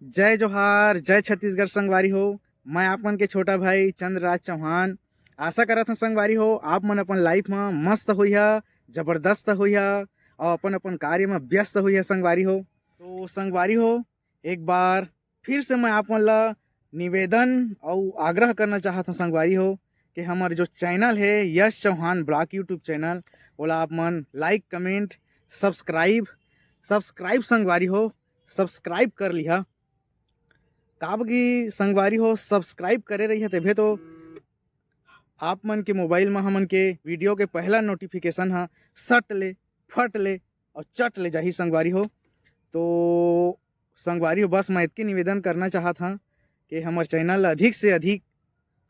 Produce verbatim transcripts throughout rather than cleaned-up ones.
जय जोहार, जय छत्तीसगढ़ संगवारी हो। मैं आप मन के छोटा भाई चंद्रराज चौहान। आशा करत हूँ संगवारी हो, आप मन अपन लाइफ में मस्त होइहा, जबरदस्त होइहा और अपन अपन कार्य में व्यस्त होइहा संगवारी हो। तो संगवारी हो, एक बार फिर से मैं आप मन ला निवेदन और आग्रह करना चाहत हूँ संगवारी हो कि हमार जो चैनल है यश चौहान ब्लॉग यूट्यूब चैनल, ओला आप मन लाइक, कमेंट, सब्सक्राइब, सब्सक्राइब संगवारी हो, सब्सक्राइब कर लिहा। काबर कि संगवारी हो, सब्सक्राइब करे रहिहा तभे तो आप मन के मोबाइल में हमन के वीडियो के पहला नोटिफिकेशन ह सट ले, फट ले और चट ले जाही संगवारी हो। तो संगवारी हो, बस मैं इतके निवेदन करना चाहत हाँ कि हमर चैनल ला अधिक से अधिक,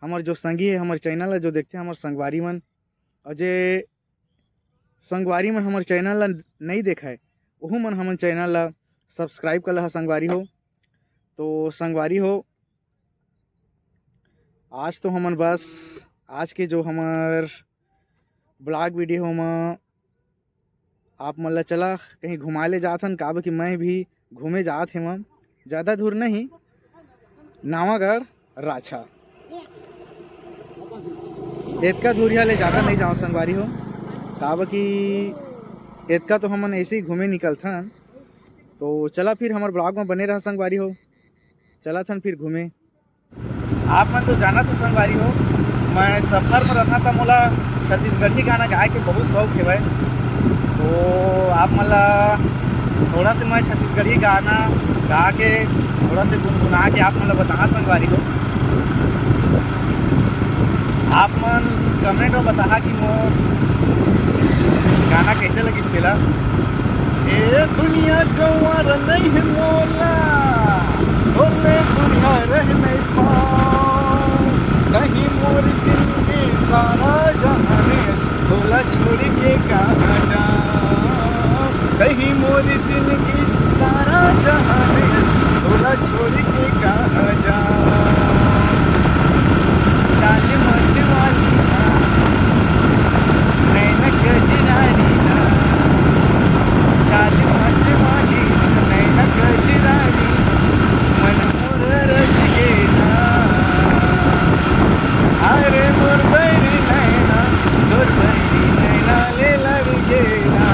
हमर जो संगी है हमर चैनल ला जो देखते हैं हमर संगवारी मन, और जे संगवारी मन हमर चैनल ला नहीं देखा है, ओहू मन हमन चैनल ला सब्सक्राइब कर लहा संगवारी हो। तो संगवारी हो, आज तो हमन बस आज के जो हमर ब्लॉग वीडियो म आप मन ला चला कहीं घुमाए ले जात हन, काबर कि मैं भी घूमे जात हे। ज़्यादा दूर नहीं, नावागढ़ राछा। एतका दूरिया ले ज़्यादा नहीं जाओ संगवारी हो, काबर कि एतका तो हमन ऐसे ही घूमे निकलथन। तो चला फिर हमर ब्लॉग में बने रहा संगवारी हो, चलत हन फिर घूमे। आप मन तो जानत हो संगवारी हो, मैं सफर में रहता था, मोला छत्तीसगढ़ी गाना गाए के बहुत शौक हेवय। तो आप मन ला थोड़ा से मैं छत्तीसगढ़ी गाना गा के, थोड़ा से गुनगुना के आप मन ला बताहा संगवारी हो। आप मन कमेंट में बताहा कि मोर गाना कैसे लगिस तेला। ए दुनिया गंवार नहीं है मोला, बोले दुनिया रह नहीं पाओ, नहीं मोर जिंदगी सारा जहाने, तोला छोड़ के कहाँ जाओ, नहीं मोर जिंदगी सारा जहाने, तोला छोड़ के कहाँ जाओ। चाल मत वाली ना, नैन गजरानी ना, चाल मत वाली ना, नैन गजरानी ना, मन मोर रच गे ना। अरे मोर बैरी नैना, तोर बैरी नैना ले लड़ गे ना।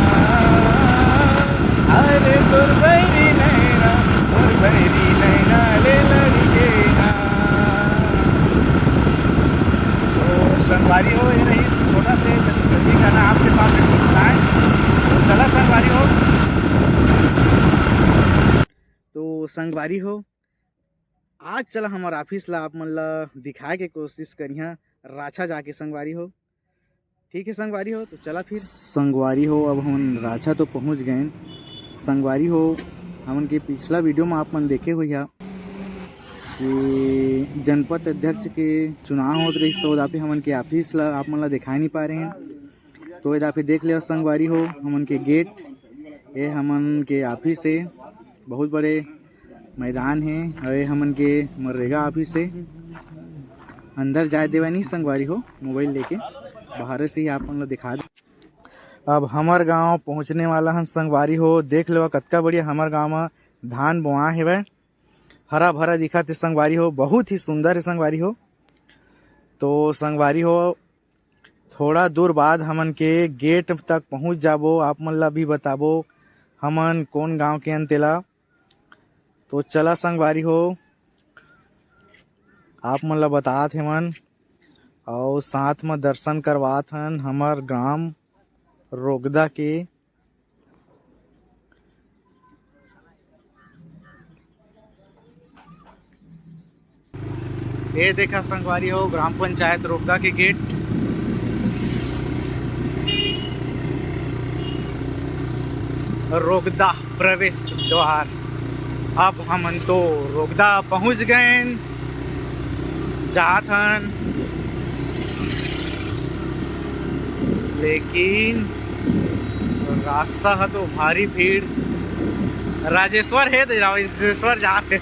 अरे तोर बैरी नैना, मोर बैरी नैना ले लड़ गे ना। तो संगवारी हो, ये रही छोटा से छत्तीसगढ़ी गाना आपके सामने गुनगुनाए। तो चला संगवारी हो। तो संगवारी हो, आज चला हमर ऑफिस ला आप मन ला दिखाए के कोशिश करिहा राछा जाके संगवारी हो। ठीक है संगवारी हो, तो चला फिर। संगवारी हो, अब हमन राछा तो पहुंच गए। संगवारी हो, हमन के पिछला वीडियो में आप मन देखे होइहा कि जनपद अध्यक्ष के चुनाव होत रहिस, तो ओदा पे हमन के ऑफिस ला आप मन ला दिखाए नहीं पा रहे हैं। तो एदा पे देख लिया संगवारी हो, हमन के गेट, ये हमन के ऑफिस है, बहुत बड़े मैदान है, और ये हमन के मनरेगा ऑफिस है। अंदर जाए देवा नहीं संगवारी हो, मोबाइल लेके बाहर से ही आप मन ला दिखा दे। अब हमर गांव पहुंचने वाला हन संगवारी हो, देख लेवा कतका बढ़िया हमर गांव में धान बोआ हेवय, हरा भरा दिखत हे संगवारी हो, बहुत ही सुंदर है संगवारी हो। तो संगवारी हो, थोड़ा दूर बाद हमन के गेट तक पहुंच जाबो, आप मन ला भी बताबो हमन कौन गांव के हन तेला। तो चला संगवारी हो, आप मन ला बतात हेवन और साथ में दर्शन करवात हन हमर ग्राम रोगदा के। ये देखा संगवारी हो, ग्राम पंचायत रोगदा के गेट, रोगदा प्रवेश द्वार। अब हमन तो रोगदा पहुंच गए, जात हन, लेकिन रास्ता ह तो भारी भीड़। राजेश्वर है तो राजेश्वर जात हे।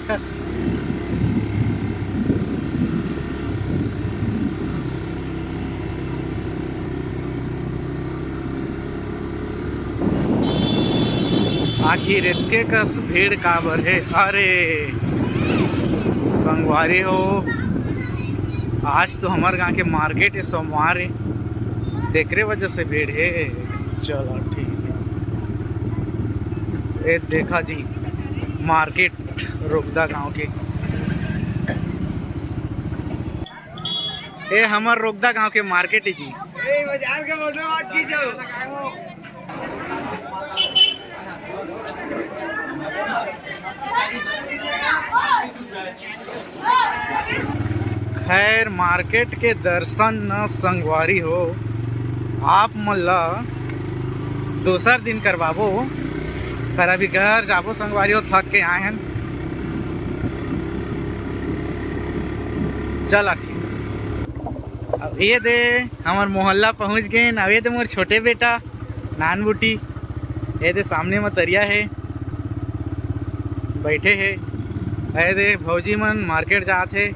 आखिर एतके कस भीड़ काबर हे? अरे, संगवारी हो, आज तो हमर गांव के मार्केट हे, सोमवार हे, तेकरे वजह से भीड़ हे। चलो ठीक हे। ए देखा जी, मार्केट रोकदा गांव के। ए हमर रोकदा गांव के मार्केट हे जी। ए बाजार के फोटो मत खींचो। खैर, मार्केट के दर्शन न संगवारी हो, आप मन ला दूसर दिन करवाबो। पर अभी घर जाबो संगवारी हो, थक के आए हन। चला ठीक। अब ये दे हमर मोहल्ला पहुंच गए। अब ये दे मोर छोटे बेटा नान बूटी, ये दे सामने म तरिया हे, बैठे हे। ये दे भौजी मन मार्केट जात हे।